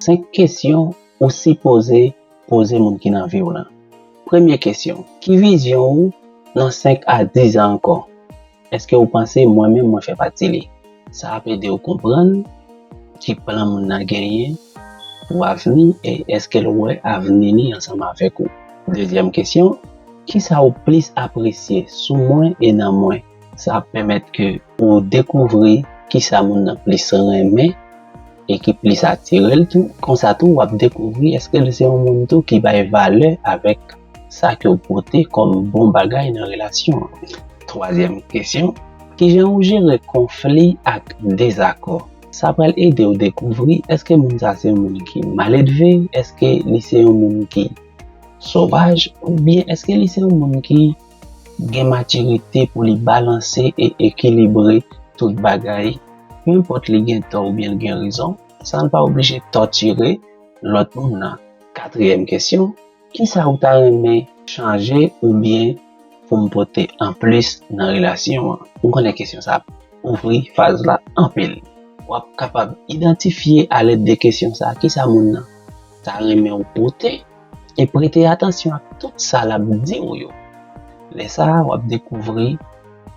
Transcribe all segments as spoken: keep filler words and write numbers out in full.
Senk kesyon ou sipoze poze moun ki nan vi w lan. Premye kesyon, ki vizyon ou nan senk a diz an ankò? Èske ou panse mwen menm mwen fè pati li? Sa ap ede w konprann ki plan moun nan genyen pou avni e èske l wè avni li ansanm avèk ou. Dezyèm kesyon, kisa ou plis apresye sou mwen e nan mwen? Sa ap pèmèt ke ou dekouvri kisa moun nan plis renmen e ki plis atire l tou. Konsa tou, w ap dekouvri èske l se yon moun tou ki bay valè avèk sa ke w pote kòm bon bagay nan relasyon an. Twazyèm kesyon, kijan ou jere konfli ak dezakò? Sa pral ede w dekouvri èske moun sa se yon moun ki maledve, èske li se yon moun ki sovaj, oubyen èske li se yon moun ki gen matirite pou li balanse e ekilibre tout bagay, nenpòt li gen tò oubyen l gen rezon, san l pa oblije tòtire lòt moun nan. Katriyèm kesyon, kisa ou ta renmen chanje oubyen pou m pote anplis nan relasyon an? M konnen kesyon sa ap ouvri faz la anpil. W ap kapab idantifye alèd de kesyon sa a kisa moun nan ta renmen w pote e prete atansyon ak tout sa l ap di w yo. Lè sa a, w ap dekouvri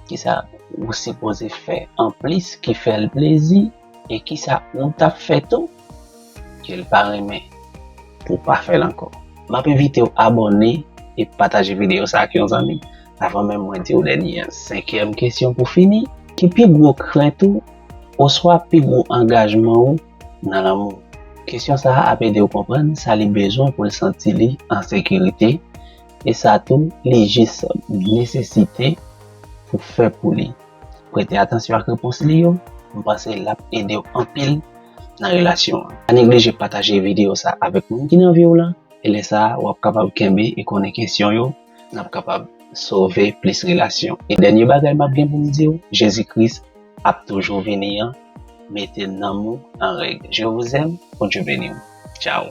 kisa ou sipoze fè anplis ki fè l plezi e kisa ou t ap fè tou ke l pa renmen pou w pa fè l ankò. M ap envite w abòne e pataje videyo sa ak yon zanmi. Avan menm mwen di w dènye an, senkyèm kesyon pou fini, ki pi gwo krent ou oswa pi gwo angajman ou nan lanmou? Kesyon sa a ap ede w konprann sa li bezwen pou l santi li an sekirite, e sa tou li jis nesesite pou fè pou li. Prete atansyon ak repons li yo, m panse l ap ede w anpil nan relasyon an. Pa neglije pataje videyo sa avèk moun ki nan vi w lan, e lè sa a, w ap kapab kenbe e konnen kesyon yo, n ap kapab sove plis relasyon. E dènye bagay m ap gen pou m di w, Jezi Kris ap toujou vini an, mete nanm ou an règ. Je vous aime, Bondye beni w. Tchao.